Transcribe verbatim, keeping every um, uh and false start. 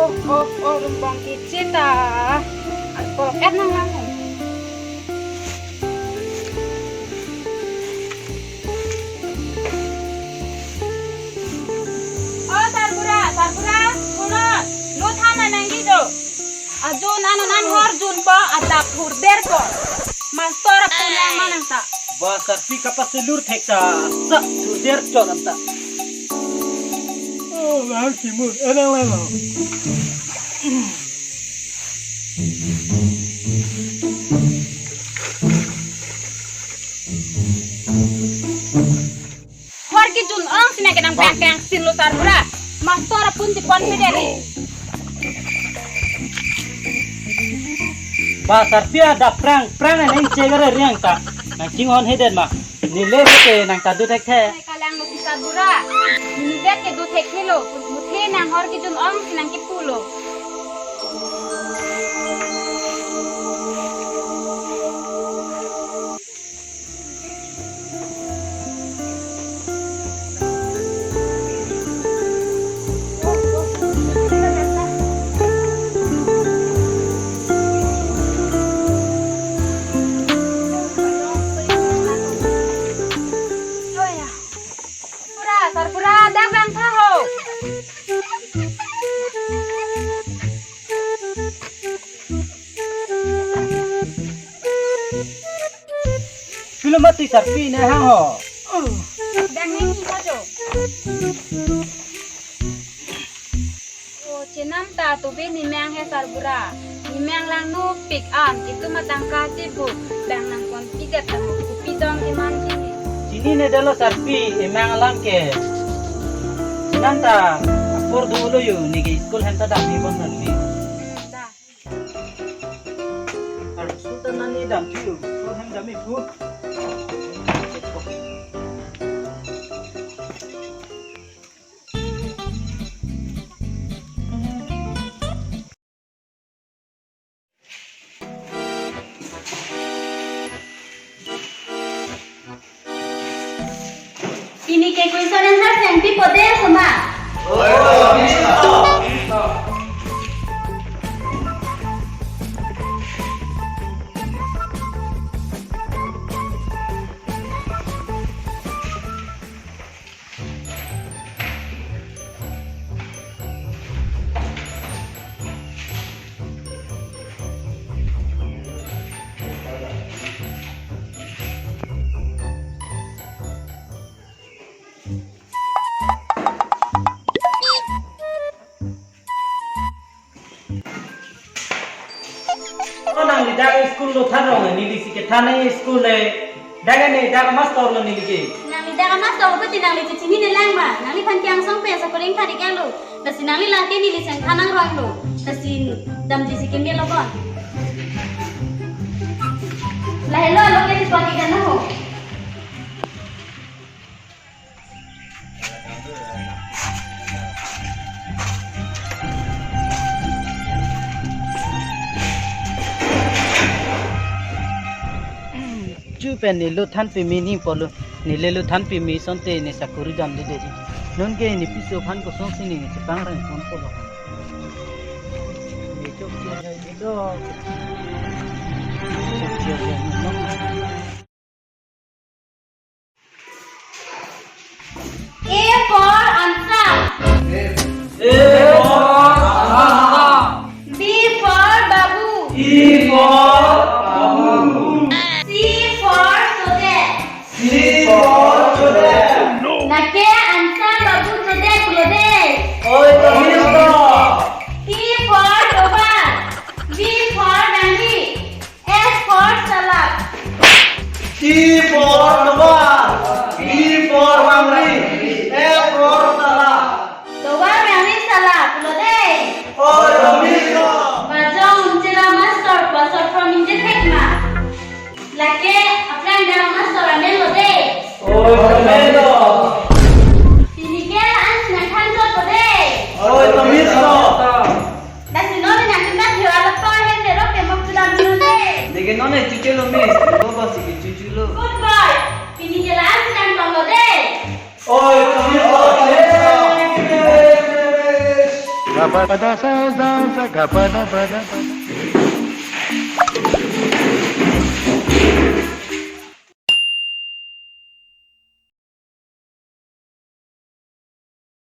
Oh, oh, rumbong kecheta. Ako, et nang lang. Oh, sarbura, sarbura, kulo, lo than nangji do. Ajun anon an hor junpo, adap hurder po. Mastor apun lang manang ta. Ba sarpi kapaselur thek ta, sa hurder chon anta. Oh, lang simur, enang lang. Hor kejun-ong si nang kenang bang kang sin lo sarbura. Mastor apun chepon pede ri. Ba sarpi adap prang prang nang chegare riang ta. Nang chinghon heden ma. Neli ke nang ta do thekthe. Kalang lo si sarbura. Neli ke do thekthe lo. Muthe nang hor kejun-ong si nang kepu lo. Pura, sarbura, dak bang tha ho. Pilo mati sarpi ne hang ho. Dang ne ni ta jo. O, chenam ta tobe nemang he sarbura. Nemang langno pik an, itum atangka chibuk. Dang nangpon pidet tamo, kopi dong eman chini. Chinine detlo sarpi, emang alam ke. Chenam ta apor dolo yo, neke school hem ta dam ni bon sarpi. Da. Ar sultan nani dam tu, ko hem dam ipu. Pini ke question answer sengpi pode soma. Ko nangli dak school lo than rong, neli si kethan nang school le. Dak ne dak master lo neli ke. Nangli dak master ko ti nangli chechinine lang ma. Nangliphan ke angsong pen sakori than iklo. Lasi nangli lake neli seng than nang rong lo. Lasi damji si keme lo bon. Lahelo lo ke ti pagi kan ho. Chu pen neli lo than peme ni pulo, neli lo than peme asonte ne sakori damde dei. Non ke ne piso aphan kosonsi ne chepangreng pon pulo. Ne chokche jai di do. Chokche jai di do. A for answer. A for answer. B for Babu. B for Babu. C for Chodet. C for Chodet. Lake answer Babu Chodet pulo dei. Oi, to miss to. T for Tovar. V for Vangri. S for Salap. T for Tovar, V for Vangri, S for Salap. Tovar Vangri Salap, pulo dei. Oi, to miss to. Bajong Chira Master, pastor from Inje Thekma. Lake aphrang Dara Master amen lo dei. Oi, to miss to. Pini ke la-an si nangthan chot lo dei. Oi, to miss to. Lasi non ne nangtum ta thio alapa hem le rok ke mok chudam dun de. Neke non ne chuche lo miss. Bo bo si ke chuchu lo. Good boy. Pini ke la-an si nangthan lo dei. Oi, to miss to. Ba Pada sa sa sa ga pada pada.